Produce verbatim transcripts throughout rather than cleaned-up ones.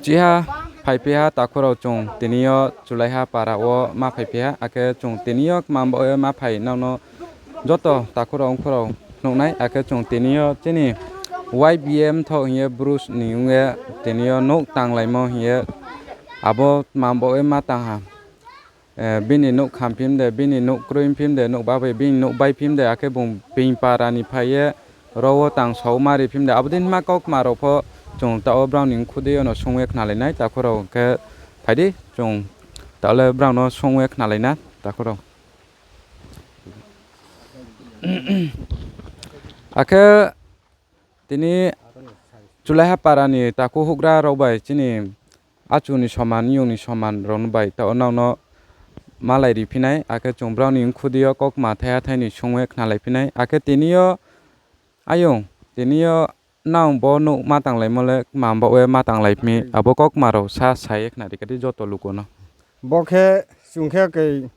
Chiha phaiphi ha takhu rao, chung tini yo Chulaiha para wo ma phaiphi ha, akhe chung tini yo kma baoh ye ma phai nang no joto takhu rao ongkhu rao nuh nai, akhe chung tini yo chini Y B A mthoh hing ye Bru ni ong ye tini yo nouh tanglaimo hing ye abo kma baoh ye ma tang ha. Bini nouh kham phim de, bini nouh kroi phim de, nouh ba bai, bini nouh bai phim de, akhe bung being para ni phai ye ro wo tang sao ma ri phim de, abo dei ma kaukma rao pho chung taoh wo brao ni mkhu dei yo no sung ye khnalai nai takhu rao, khe phai di chung taoh le brao no sung ye khnalai na takhu rao. Akhe tini Chulaiha para ni takhu houhgra rao bai chini achu ni soman, yong ni soman rao no bai taoh nang no malai ri phi nai, akhe chung brao ni mkhu dei yo kaukma thaiha thai ni sung ye khnalai phi nai, akhe tini yo ayong, tini yo nang bo nouh ma tanglaimo le kma baoh ye ma tanglai mi, abo kaukma rao sa sa ye khnari kha di joto luku no. Bo khe chung khe kei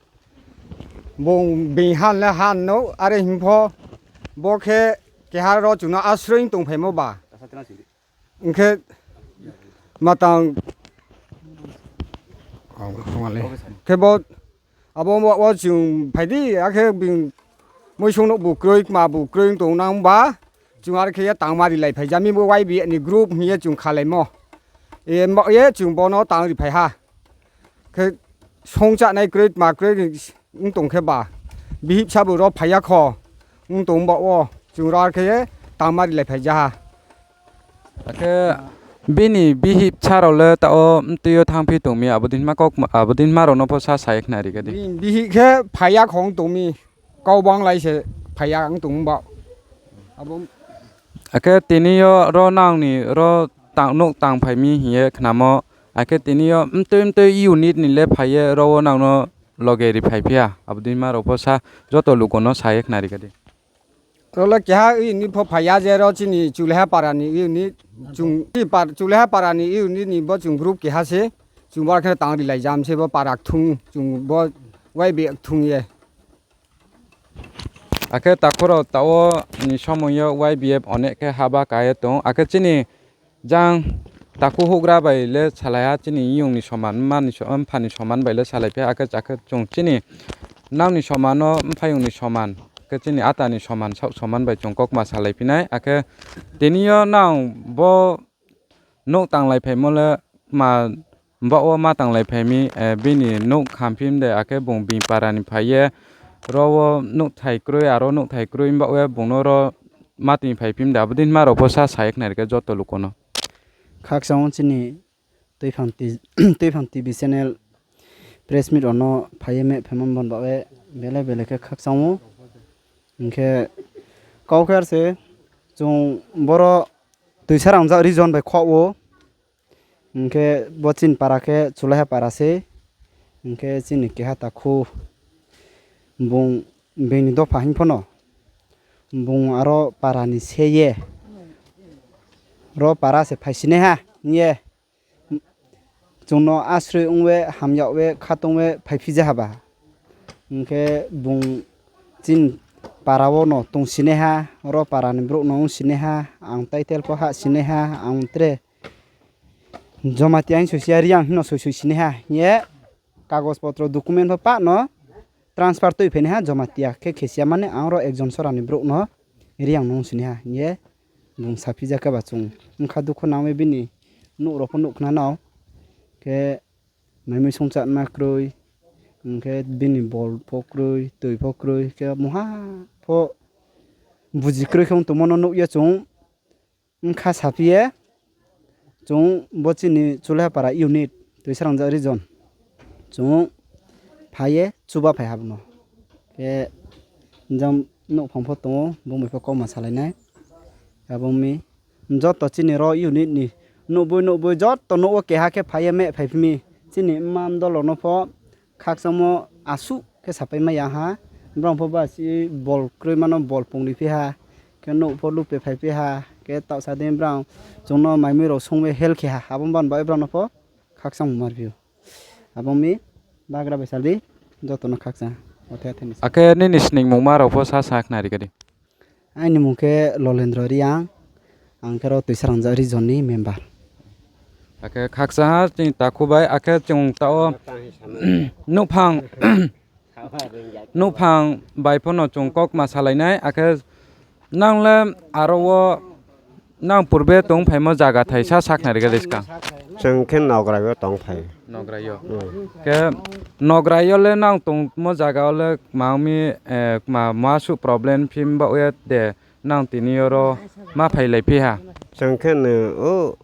bung being han le han no are hing pho, bo khe keha ro chung no asroi tongphaimo ba. Ong khe matang khe bo abo wo chung phai di, akhe being muisung nouh bu kroi, kma bu kroi ong tong nang ba, chung are khe ye tangma rilai phai ja mi bo Y B A ni group hing ye chung khalaimo. Mbaoh ye chung bo no tang ri phai ha. Khe songchanai kroi, tma kroi ong tong khe ba, bihih bsa bu ro phai ya kho, ong tong baoh wo chung ro are khe ye tangma rilai phai ja ha. Akhe bini bihih bsa rao le taoh wo mtui yo thanngphi tong mi, abo dei ma rao no pho sa sa ye khnari kha di. Bihih khe phai ya kho ong tong mi, kau banglai se phai ya ong tong ba. Akhe tini yo ro nang ni ro nouh tangphai mi hing ye khnamo, akhe tini yo mtui mtui unit ni le phai ye ro wo nang no loge ri phaiphi ha, abo dei ma rao pho sa joto luku no sa ye khnari kha di. Ro le keha unit pho phai ya je ro chini Chulaiha para ni unit, Chulaiha para ni unit ni bo chung group keha se, chung bo khe tang rilai jam se bo para kthung, chung bo Y B A kthung ye. Akhe takhu rao taoh wo ni somoi yo Y B F onek khe haba ka ye tong, akhe chini jang takhu houhgra bai le salai ha, chini yong ni soman, mpha ni soman bai le salai phi ha, akhe chung chini nang ni soman no, mphaiyong ni soman, khe chini ata ni soman, saoh soman bai chung kaukma salai phi nai, akhe tini yo nang bo nouh tanglaiphaimo le kma baoh wo ma tanglaiphaimi, bini nouh kham phim de, akhe bung being para ni phai ye ro wo nouhthai kroi, aro nouhthai kroi baoh ye bung no ro ma tongphai phim de, abo dei ma rao pho sa sa ye khnari kha joto luku no. Khakchang wo chini Tuiphang T V channel press meet rao no phai ye mehphaimo bon baoh ye bele bele khe khakchang ou. Hing khe kau khe ar se chung boro Tuisarangja region bai khoh ou. Hing khe bo chini para khe Chulaiha para sei. Hing khe chini keha takhu bung being ni dopha hing pho no bung aro para ni se ye ro para se phaisinaiha hing ye chung no asroi ong ye, hamyag ye, khatong ye phaiphi ja ha ba. Hing khe bung chini para wo no tongsinaiha, ro para ni brouh no ongsinaiha, ang title pho hahsinaiha, ang tre Jamatia hing soisi ya, Reang hing no soisoi sinaiha hing ye kagos potro document pho pah no transfer tuiphainaiha Jamatia khe khesi ya mani ang ro ekjon sora ni brouh no Reang no ongsinaiha hing ye bung saphi ja khe ba chung bkha dukho nang ye bini nouh rao pho nuh khna nao. Khe maimui songchanma kroi, hing khe bini bol pho kroi, toi pho kroi, khe mungha pho buji kroi khe ong tongmo no nuh ye chung bkha saphi ye chung bo chini Chulaiha para unit, Tuisarangja region, chung phai ye chuba phai ha bo no. Khe jang nouhphang pho tong ou, bung bai pho kauma salai nai. Abo mi joto chini ro unit ni nouhboi nouhboi joto nouh wo keha khe phai ye mehphaiphi mi. Chini mma mdol rao no pho khakchangmo asuh khe sapai mai ya ha. Brao pho ba si bol kroima no bol pungri phi ha. Khe nouh pho lupe phaiphi ha. Khe taohsa dei brao chung no maimui rao song ye help khe ha. Abo ban bai brao no pho khakchangmo mar phi ou. Abo mi bagra bai sal di, joto no khakchang. Akhe nini sningmungma rao pho sa sa khnari kha di. Aini mung khe Lolendro Reang, ang khe ro Tuisarangja region ni member. Akhe khakchang ha chini takhu bai, akhe chung taoh wo nouhphang, nouhphang bai pho no chung kaukma salai nai, akhe nang le aro wo nang purbe tongphaimo zaga thai sa sakhnari khe de skang. Chung khe Nograi yo tongphai. Nograi yo. Khe Nograi yo le nang tongmo zaga wo le kma ong mi, kma muasuh problem phim baoh ye de nang tini yo ro ma phailaiphi ha. Chung khe no, o,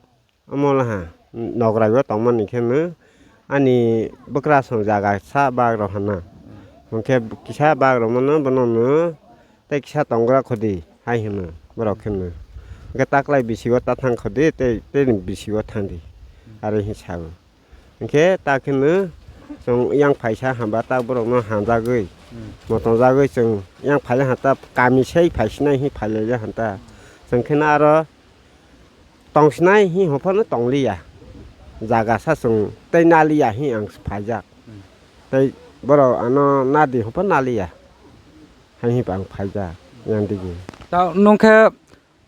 amo la ha, Nograi yo tongmani khe no, ani bwkrasong zaga sa bak rao ha na. Hing khe kisa bak rao mo no, bono no, tei kisa tonggra kho di, hai hing no, borao khe no. Hing khe taklai bisi wo ta thanng kho di, tei, tei ni bisi wo thanng di. Are hing sa ou. Hing khe ta khe no, chung yang phaisa hamba ta borao no hamjagwi. Mo tongjagwi chung yang phai le ha ta, kami sei phaisinai hing phailai le ha ta. Chung khe no aro tongsinai hing hopha no tong li ya. Zaga sa chung tei na li ya hing ang phaijak. Tei borao ano na di hopha na li ya. Hai hing ang phaijak, yang digi. Ta nung khe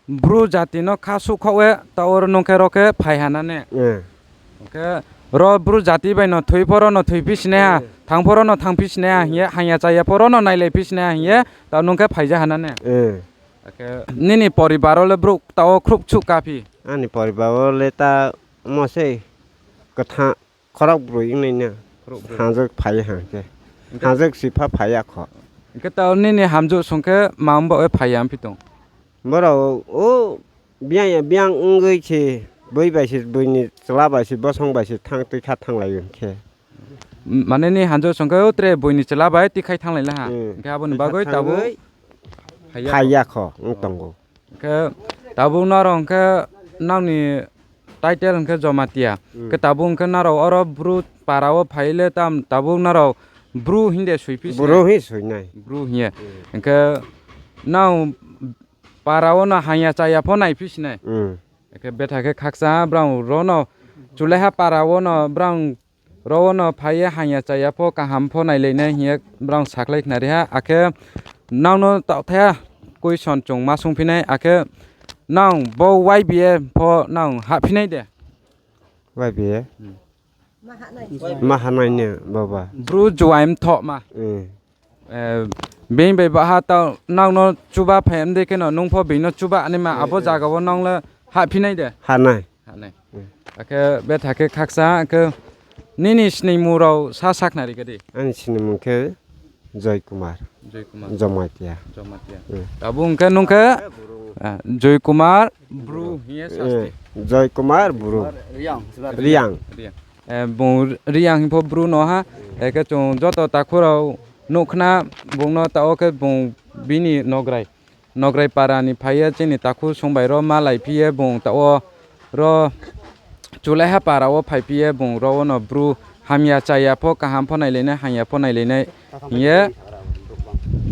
Bru jati no kha suhkhaoh ye, taoh oro nung khe ro khe phai ha na ne? Khe ro Bru jati bai no thoi pho ro no thoiphi sinai ha, thanng pho ro no thanngphi sinai ha hing ye, hangya chaya pho ro no nailaiphi sinai ha hing ye, taoh nung khe phaija ha na ne? Akhe nini poribar wo le brouh taoh wo khrouh kchuh kaphi? Ani poribar wo le ta mo sei, ktha, khorok broi ong nai na. Hamjwk phai ha khe. Hamjwk sipha phai ya kho. Hing khe taoh nini hamjwk song khe ma ong baoh ye phai ya ongphi tong? Borao, o, biang ya biang ongwi se, boi bai se, boi ni chla bai se, bosong bai se thanng tui kha thannglai hing khe. Mane nini hamjwk song khe o tre boi ni chla bai tui khai thannglai la ha. Hing khe abo ni bagwi tabuk phai ya kho ong tongo. Hing khe tabuk nrao hing khe nang ni title hing khe Jomatia. Khe tabuk hing khe nrao oro Bru para wo phai le tam tabuk nrao Bru hing de soiphi se? Bru hing ye. Hing khe nang para wo no hangya chaya pho naiphi sinai? Akhe betha khe khakchang ha brang ro no Chulaiha para wo no brang ro wo no phai ye hangya chaya pho kaham pho nailai nai hing ye brang sakhlai khnari ha. Akhe nang no taohthai ha question chung ma sungphi nai, akhe nang bo Y B A pho nang hahphi nai de? Y B A? Ma hanai ni baba. Bru juai mthohma. Bini bai baha taoh nang no chuba phai mdei kheno nung pho bini no chuba naima abo zaga wo nang le hahphi nai de? Hanai. Akhe betha khe khakchang ha khe nini sningmung rao sa sakhnari khe di. Ani sningmung khe Joy Kumar. Jomatia. Abo hing khe nung khe Joy Kumar Bru hing ye sasti. Joy Kumar Bru. Reang. Bung Reang hing pho Bru no ha. Akhe chung joto takhu rao nuh khna bung no taoh wo khe bung bini Nograi, Nograi para ni phai ye chini takhu song bai ro malaiphi ye bung taoh wo ro Chulaiha para wo phaiphi ye bung ro wo no Bru hamya chaya pho kaham pho nailai nai, hangya pho nailai nai hing ye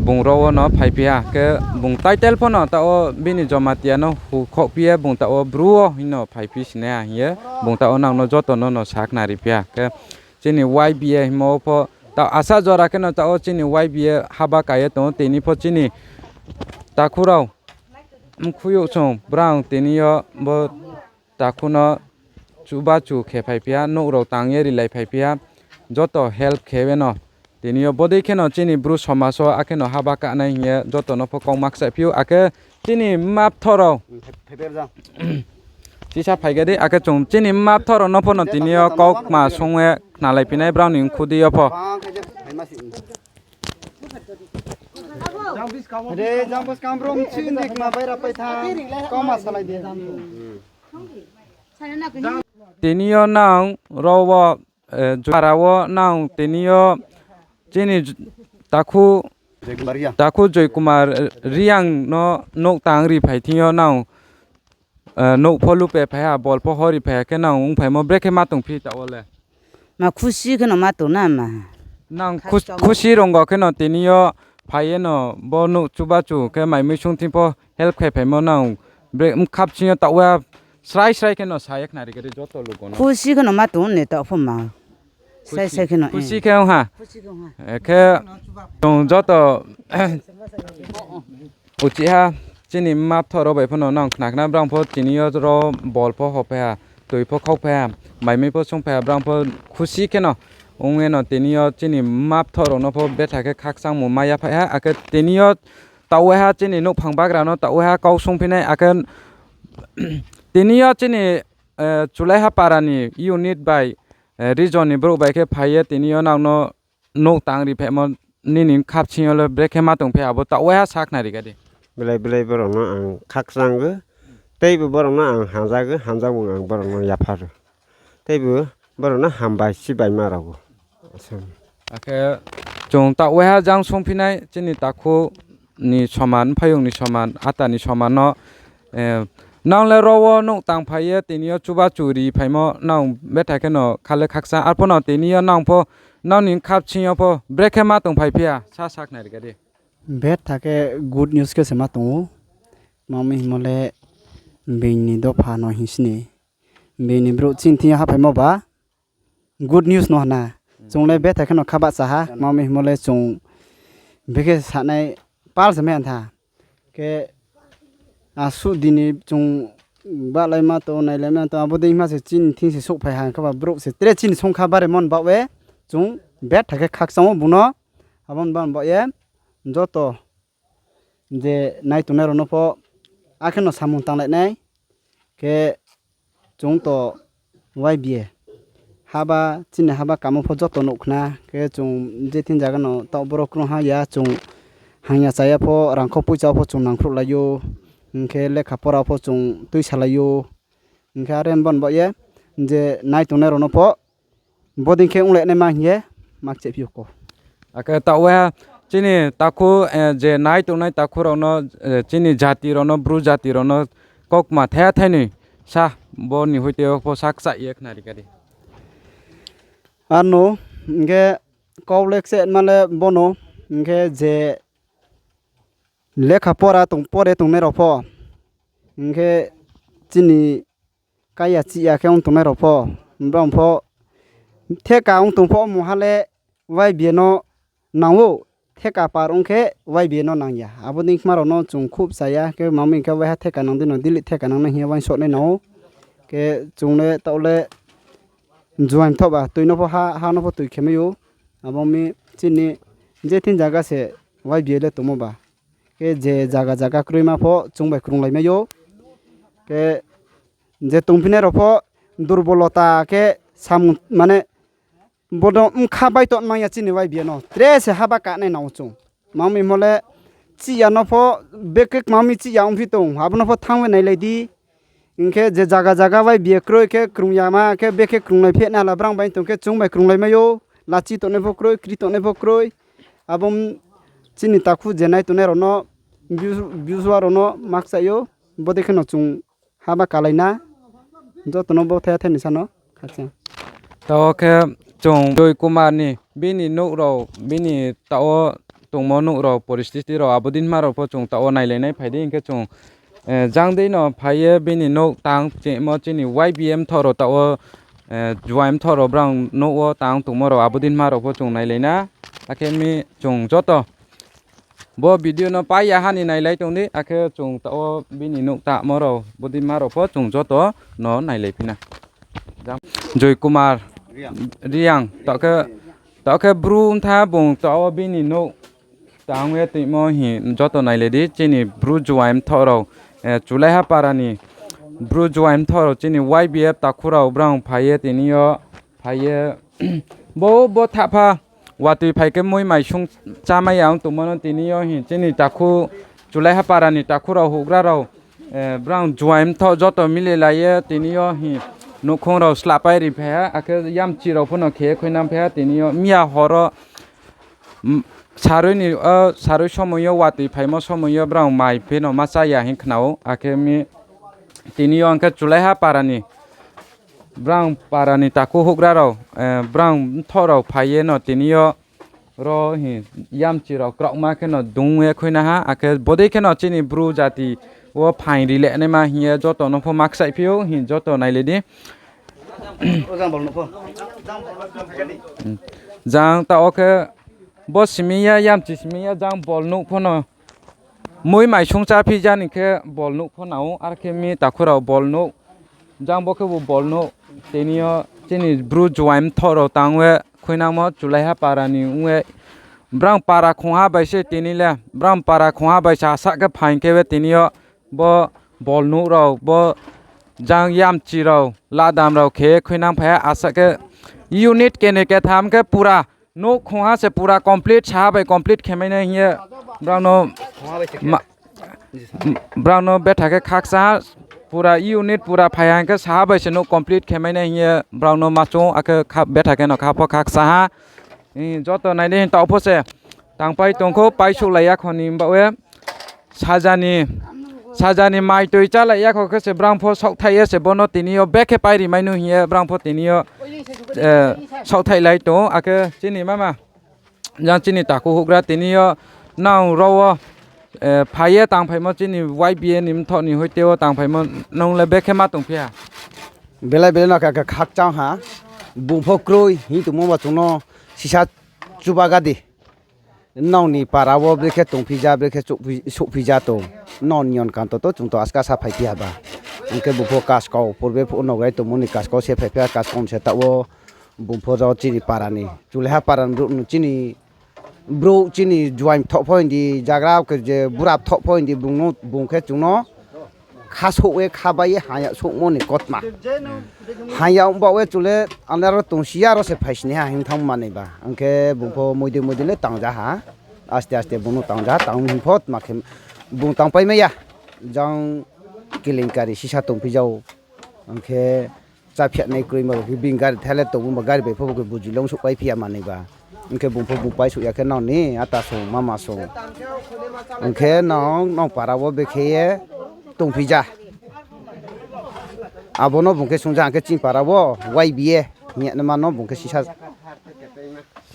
bung ro wo no phaiphi ha. Khe bung title pho no taoh wo bini Jomatia no hukhouhphi ye bung taoh wo Bru wo hing no phaiphi sinai ha hing ye bung taoh wo nang no joto no no sakhnariphi ha. Khe chini Y B A hingmo wo pho taoh asa jora kheno taoh wo chini Y B A haba ka ye tong ou, tini pho chini takhu rao mkhuiyouh song brang tini yo bo takhu no chubachu khe phaiphi ha, nouh rao tang ye rilai phaiphi ha, joto help khe ye no. Tini yo bodei kheno chini Bru somaj wo akheno haba kanai hing ye joto no pho kau ma kchaihphi ou, akhe chini mma bthoh rao chisa phai khe di, akhe chung chini mma bthoh rao no pho no tini yo kaukma song ye khnalaiphi nai brao ni mkhu di yo pho. Tini yo nang ro wo, jara wo nang tini yo chini takhu, takhu Joy Kumar Reang no nouh tang ri phai thing yo nang nouh pho lupe phai ha, bol pho hor ri phai ha khe nang ongphaimo brekhe ma tongphi taoh wo le? Ma khusi kheno ma tong na ma. Nang khusi rung kheno tini yo phai ye no bo nouh chubachu khe mai mui sung thing pho help khe phaimo nang brekhe bkha bsing yo taoh wo srai srai kheno sa ye khnari khe di joto lugo no. Khusi kheno ma tong ni taoh pho ma. Srai srai kheno, khusi khe ong ha. Khe chung joto uchih ha, chini mma bthoh rao bai pho no nang khna khna brang pho tini yo ro bol pho hophai ha. toi pho khauphai ha, maimai pho sungphai ha, brang pho khusi kheno ong ye no tini yo chini mma bthoh rao no pho betha khe khakchangmo mai ya phai ha, akhe tini yo taoh waiha chini nouhphang bagra no taoh waiha kau sungphi nai, akhe tini yo chini, eh, Chulaiha para ni unit bai, eh, region ni brouh bai khe phai ye tini yo nang no nouh tang ri phaimo nini khabsing yo le brekhe ma tongphi abo taoh waiha sakhnari kha di. Belai belai borok no ang khakchang ou, teibo borok no ang hamjak ou, hamjakmung ang borok no yaphar ou. Teibo borok no hambai chibai ma rao ou. Akhe chung taoh waiha jang sungphi nai chini takhu ni soman, mphaiyong ni soman, ata ni soman no, eh, nang le ro wo nouh tang phai ye tini yo chuba chu ri phaimo nang betha kheno kha le khakchang, arphuh no tini yo nang pho nang ni khabsing yo pho brekhe ma tongphai phi ya sa sakhnari kha di. Betha khe good news khe se ma tong ou. Tma mi hingmo le being ni dopha no hing sini. Being ni brouh chini thing yo haphaimo ba good news no hna. Chung le betha kheno kha bahcha ha. Tma mi hingmo le chung bekhe sanai pal se mai ya tha. Khe asuh dini chung bahlaima tong, nailaima tong, abo dei hima se chini thing se souhphai ha, hing khe ba brouh se tre chini songkha bare mon baoh ye chung betha khe khakchang ou bung no. Abo ni baoh ye joto je nai tongnai rao no pho akheno samung tanglai nai. Khe chung to Y B A haba, chini haba kamo pho joto nuh khna. Khe chung je thing zaga no taoh boro krung ha ya, chung hangya chaya pho, rangkho poicha pho chung nangkhruhlai ou, hing khe lekha pora pho chung tuisalai ou. Hing khe are bon baoh ye je nai tongnai rao no pho bodei khe onglai naima hing ye makchaihphi ou ko. Akhe taoh waiha chini takhu, eh, je nai tongnai takhu rao no, eh, chini jati rao no, Bru jati rao no kaukma thaiha thainoi sa, bo ni hoite pho sa kchaih ye khnari kha di. Arno, hing khe kau le kchehma le bono, hing khe je lekha pora tong, pore tongnai rao pho, hing khe chini kaiya chih ya khe ong tongnai rao pho, brao pho theka ong tong pho, mungha le Y B A no nang ou, theka par ong khe Y B A no nang ya. Abo dei kma rao no chung khuh cha ya, khe mami khe waiha theka nang dei no, dili theka nang nai hing ye uaingsouh nai nang ou. Khe chung le taoh le juaing thoh ba, toi no pho ha, ha no pho toi khe mai ou. Abo mi chini je thing zaga se Y B A le tongmo ba. Khe je zaga zaga kroima pho chung bai krunglai mai ou. Khe je tongphinai rao pho durbolota khe samung mane bodo bkha bai to nang ya chini Y B A no. Tre se haba kanai nang ou chung. Mami himo le chih ya no pho bekhe mami chih ya ongphi tong, abo no pho thanng ye nailai di. Hing khe je zaga zaga Y B A kroi khe krung yama khe bekhe krunglai phehnai hala brang bai tong khe chung bai krunglai mai ou. Lachi tongnai pho kroi, kri tongnai pho kroi. Abo chini takhu je nai tongnai rao no, view-, views rao no makchaih ou. Bodei khe no chung haba kalai na. Joto no bo thaiha thainoi sa no khakchang. Taoh khe chung Joy Kumar ni bini nouh rao, bini taoh wo tongmo nouh rao, poristhiti rao, abo dei ma rao pho chung taoh wo nailai nai phai di, hing khe chung, eh, jang dei no phai ye bini nouh tang chimo chini Y B A mthoh rao taoh wo, eh, juaing mthoh rao brang nouh wo tang tongmo rao abo dei ma rao pho chung nailai na. Akhe mi chung joto bo video no pai ya ha ni nailai tong di, akhe chung taoh wo bini nouh tangmo rao, bodei ma rao pho chung joto no nailai phi na. Joy Kumar Reang, taoh khe, taoh khe Bru btha bung taoh wo bini nouh tang ye tongmo hing joto nailai di, chini Bru juaing mthoh rao, eh, Chulaiha para ni Bru juaing mthoh rao chini Y B F takhu rao brang phai ye tini yo, phai ye bo, bo thahpha watoi phai khe mui mai sung chámai ya ong tongmo no tini yo hing chini takhu Chulaiha para ni takhu rao houhgra rao, eh, brang juaing mthoh joto mililai ye tini yo hing nouhkhong rao slahpai ri phai ha, akhe yamchi rao pho no khe ye khuinang phai ha, tini yo miya hor wo, saroi ni, o, saroi somoi yo watoi phaimo somoi yo brang mai pheno ma chá ya hing khna ou, akhe mi tini yo hing khe Chulaiha para ni brang para ni takhu houhgra rao, eh, brang mthoh rao phai ye no tini yo ro hing yamchi rao kraohma kheno dung ye khuina ha, akhe bodei kheno chini Bru jati wo phaing ri le naima hing ye joto no pho makchaih phi ou hing joto nailai di. Jang taoh wo khe bo simi ya, yamchi simi ya, jang bol nouh pho no mui mai sung chá phi jani khe bol nouh pho nang ou, ar khe mi takhu rao bol nouh Jang bo khe bo bol nouh. Tini yo chini Bru juaing mthoh rao tang ye khuinangmo Chulaiha para ni ong ye, brang para khongha bai se tini le, brang para khongha bai se asa khe phaing khe ye tini yo bo bol nouh rao, bo jang yamchi rao, ladam rao khe khuinang phai ha asa khe unit keni ketham khe pura nouh khongha se pura complete saha bai complete khe mai nai hing ye brang no ma-, brang no betha khe khakcha ha, pura unit pura phai ha hing khe saha bai se nouh complete khe mai nai hing ye brang no ma chung, akhe kha-, betha khe no kha pho khakcha ha. Joto nai di hing taoh pho se tangpai tong kho, paisouhlai ya kho ni baoh ye. Saja ni, saja ni mai toi chálai ya kho khe se brang pho saohthaih ye se bo no tini yo bekhe pairi mai nu hing ye brang pho tini yo, eh, saohthaihlai tong ou, akhe chini mama. Jang chini takhu houhgra tini yo nang rao wo, eh, phai ye tangphaimo chini Y B A ni mthoh ni hoite wo tangphaimo nung le bekhe ma tongphi ha? Belai belai no kha, kha, khakchang ha. Bung pho kroi hing tongmo ba chung no sisa chubaga di. Nrao ni para wo brekhe tongphi ja, brekhe souhphi, souhphi ja tong. Nrao ni yon kanto to chung to aska sa phaiphi ha ba. Hing khe bung pho kaskau, purbe phuh nograi tongmo ni kaskau se phaiphi ha, kaskau se taoh wo bung pho rao chini para ni, Chulaiha para ni brouh no chini brouh chini juaing mthoh pho hing di, jagra khe je bura mthoh pho hing di, bung no, bung khe chung no khasouh ye, khabai ye, haya souhmo ni kautma. Haya ong baoh ye chung le anaro tongsi ya ro se phaisni ha hing thanng manoi ba. Hing khe bung pho moidi moidi le tangja ha. Aste aste bung no tangja ha, tang hing pho tma khe bung tangpai mai ya. Jang kelenkari sisa tongphi ja ou. Hing khe chá phiya nai kroi ma khe bini gari thai le tongmo ba gari bai pho bo khe buji long souhpai phi ya manoi ba. Hing khe bung pho bung paisouh ya khe nrao ni ata song, mama song. Hing khe nrao, nrao para wo bekhe ye tongphi ja. Abo no bung khe sung ja hing khe chini para wo Y B A hing ye naima no bung khe sisa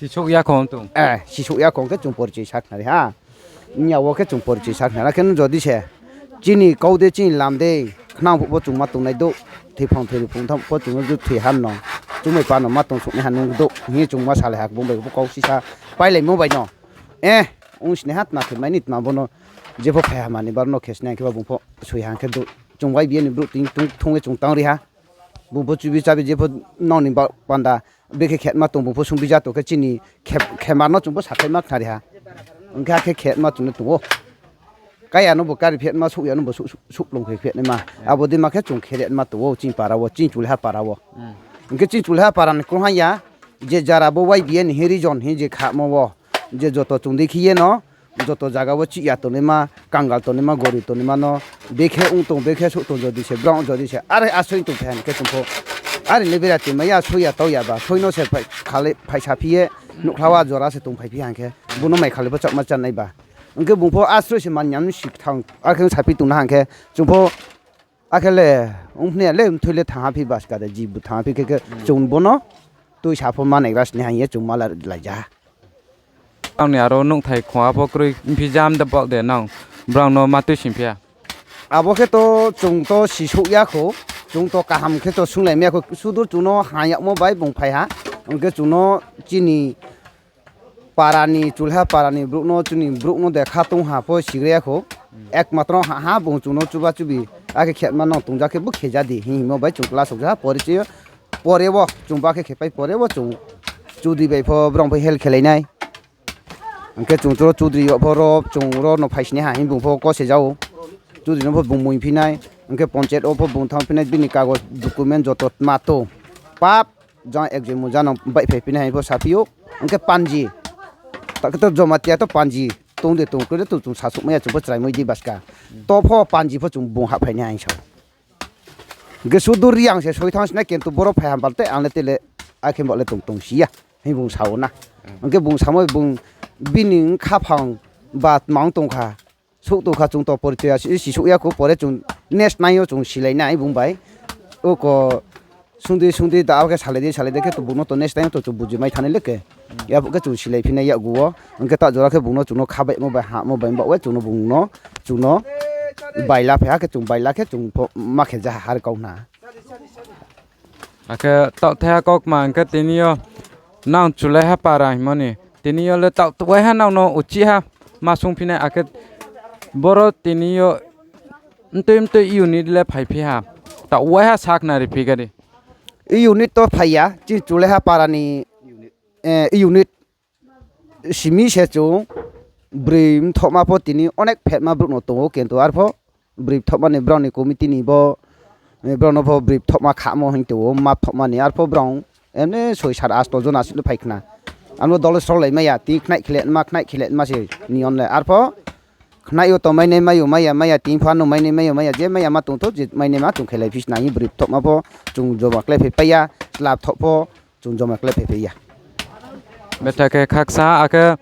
sisouh ya kho tong. Eh, sisouh ya kho hing khe chung porichoi sakhnari ha. Nya wo khe chung porichoi sakhnari ha khe no jodi se chini kau de, chini lam de, khnang phuh pho chung ma tongnai douh, thoiphang thoiri phung tham pho chung no ju thoi ha no, chung bai pa no ma tong souhnai ha nung douh hing ye chung ma salai ha, bung bai pho kau sisa pailaimo bai no. Eh, ong sinai ha tma khe mai ni tma bo no, jepho phai ha mani bar no khe sinai hing khe ba bung pho soi ha hing khe douh. Chung Y B A ni brouh tini thung ye chung tang ri ha. Bung pho chubi chábi jepho nrao ni ba panda bekhe khetma tong, bung pho sungbi ja tong khe chini khe-, khemar no chung pho sakhaima khnari ha. Hing khe akhe khetma chung no tong ou. Kaya no bo kari phetma, souh ya no bo souh, souh, souhplung khe phetnaima. Abo dei ma khe chung kheretma tong ou chini para wo, chini Chulaiha para wo. Hing khe chini Chulaiha para ni krungha ya, je jara bo Y B A ni hing region hing je khamo wo, je joto chung dei khe ye no, joto zaga wo chih ya tongnaima, kangal tongnaima, gorib tongnaima no, bekhe ong tong, bekhe souh tong, jodi se brao jodi se are asroi tongphai ha hing khe chung pho are le bera tongmai ya, soi ya tau ya ba, soi no se phai, khalai, phaisa phi ye, nuhkhla wo jora se tongphai phi ha hing khe, bung no mai khalai pho chakma chánai ba. Hing khe bung pho asroi se man ya no si thang, akhe saphi tong na hing khe, chung pho akhe le, ong phne ya le, mthoi le thanngha phi baska de, jibu thanngha phi khe khe, chung bo no, tuisa pho ma naigra sini ha hing ye chung ma la-, lai ja ha. Ang ni aro nouhthai khongha pho kroi, mphi jam de baoh de nang, brao no ma tuising phi ya. Abo khe to chung to sisouh ya kho, chung to kaham khe to sunglai mai ya kho, sudur chung no ha yagmo bai bung phai ha, hing khe chung no chini para ni, Chulaiha para ni brouh no, chini brouh no de kha tong ha pho sigra ya kho. Ekmatro ha ha bung chung no chuba chubi, akhe khetma no tong ja khe bo khe ja di hing hingmo bai chung class rok ja ha pore chi, pore wo chung ba khe khe pai pore wo chung chudri bai pho brao bai help khelai nai. Hing khe chung tro chudri yo pho ro chung ro no phai sini ha hing bung pho kose ja ou. Chudri no pho bung mui phi nai, hing khe ponchayat wo pho bung thanng phi nai, bini kagoj document joto tma tong. Pap, jang ekjoi muja no baihphai phi nai hing pho saphi ou. Hing khe panji, ta khe to Jomatia to panji, tong de tong, kroi de tong, chung sasuh mai ya, chung pho chrai moi di baska. To pho panji pho chung bung hahphai nai hing sa ou. Hing khe sudur Reang se soi thanng sinai, kintu boro phai ham bal te ang le te le, akhe bo le tong tong si ya hing bung sa ou na. Hing khe bung samo bung bini khaphang ba tma ong tong kha, souh tong kha, chung to porichoi ya si, sisouh ya kho, pore chung next nai yo chung silai nai bung bai. Oko sungdi sungdi da khe salai di, salai di khe to bung no to next time to chung buji mai thanng nai le khe. Yaphuh khe chung silai phi nai yakgu wo. Hing khe ta jora khe bung no chung no khabaihmo bai, hamo bai, baoh ye chung no bung no, chung no baila phai ha khe chung baila khe chung pho ma khe ja ha har kau na. Akhe taoh thaiha kaukma hing khe tini yo nang Chulaiha para hingmo ni. Tini yo le taoh waiha nang no uchih ha ma sungphi nai akhe boro tini yo mtui mtui unit le phaiphi ha. taoh waiha sakhnari phi kha di. E unit to phai ya, chini Chulaiha para ni, e unit simi se chung broi mthohma pho tini onek phetma brouh no tong ou, kintu arpho broi mthohma ni brao ni committee ni bo, brao no pho broi mthohma khamo hing tong ou, ma mthohma ni arpho brao emne soi sat asto jon asi no phai khna. Ano dol srolai mai ya, tini khnaih khele ma, khnaih khele ma se nion le. Arpho khnaih yo tong mainai mai yo mai ya, mai ya, tini pho ano mainai mai yo mai ya, je mai ya ma tong tho, je mainaima chung khelai phi sna hing broi mthohma pho chung joma khlai phai pai ya, chla mthoh pho chung joma khlai phai pai ya. Betha khe khaksa, akhe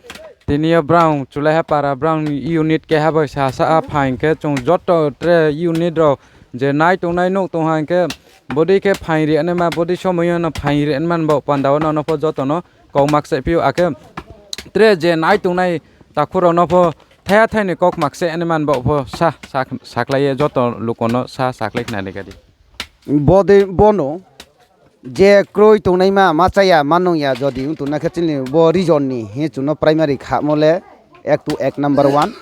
tini yo brao Chulaiha para brao ni unit keha bai sasa phaing khe chung joto tre unit rao je nai tongnai nouh tong ha hing khe bodei khe phaing ri naima, bodei somoi yo no phaing ri naima bo panda wo nono pho joto no kau makchaih phi ou, akhe tre je nai tongnai takhu rao no pho thaiha thai ni kau makchaih naima bo pho sa, sa, sakhlai ye joto luku no sa sakhlai khna ni kha di. Bodei bono je kroi tongnaima, ma cha ya, ma nung ya, jodi ong tongna khe chini bo region ni hing chung no primary khamo le ek to ek number one.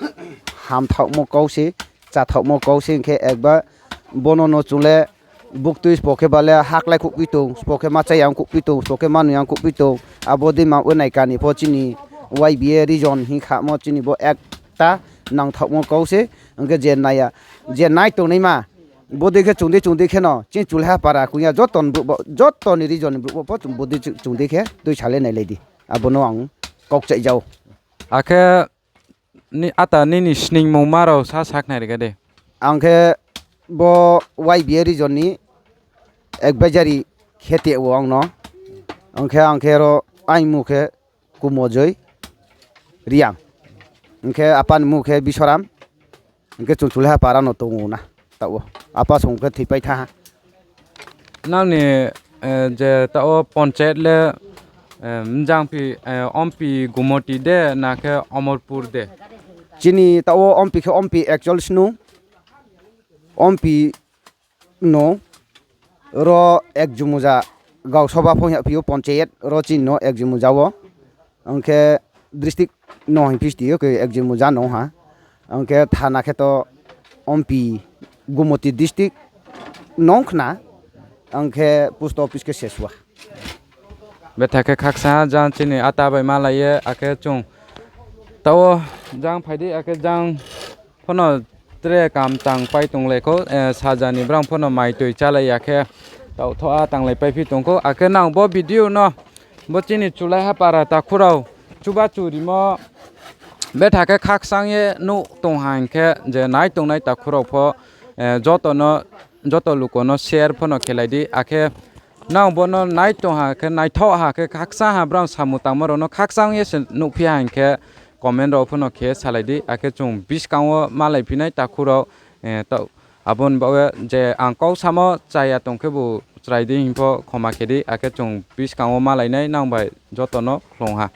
Hamthaohmo kau se, chathaohmo kau se, hing khe ekbar bono no chung le buktui sbo khe ba le haklai khouhphi tong, sbo khe ma cha ya ong khouhphi tong, sbo khe ma nung ya ong khouhphi tong. Abo dei ma wnai kani pho chini Y B A region hing khamo chini bo ekta nangthaohmo kau se, hing khe je nai ya, je nai tongnaima, bodei khe chung dei chung dei khe no, chini Chulaiha para kong ya joto ni brouh bo, joto ni region ni brouh bo pho chung bodei chung dei khe tuisa le nailai di. Abo no ang kau kchaih ja ou. Akhe ata nini sningmungma rao sa sakhnari kha di. Ang khe bo Y B A region ni advisory khe te wo ang no. Ang khe, ang khe ro aini mung khe Kumojoi Reang. Hing khe apa ni mung khe Bisoram. Hing khe chung Chulaiha para no tong ou na. Taoh wo apa song khe thoipai thanng ha. Nang ni, je taoh wo panchayat le, Mjangphi, Ompi Gumoti de, na khe Omorpur de? Chini taoh wo Ompi khe Ompi actual snung. Ompi no ro Ekjumuja gau soba pho yaphi ou panchayat ro chini no Ekjumuja wo. Ang khe district no hing phisti yo khe Ekjumuja no ha. Ang khe thana khe to Ompi Gumoti district no khna. Ang khe post office khe Seswa. Betha khe khaksa jang chini ata bai malai ye, akhe chung taoh wo jang phai di, akhe jang pho no tre kam tang pai tonglai khou, saja ni brang pho no mai toi chálai ya khe taoh tho a tanglai paiphi tong khou. Akhe nang bo video no, bo chini Chulaiha para takhu rao chuba churimo betha khe khakchang ye nuh tong ha hing khe, je nai tongnai takhu rao pho, joto no, joto luku no share pho no khelai di. Akhe nang bo no nai tong ha khe, naithaoh ha khe, khakchang ha brang samung tangmo rao no khakchang ye se nuhphi ha hing khe, comment rao pho no khe salai di. Akhe chung buskang wo malaiphi nai takhu rao, abo ni baoh ye je ang kau samo chaya tong khebu chrai di hing pho khoma khe di. Akhe chung buskang wo malai nai nang bai joto no khlung ha.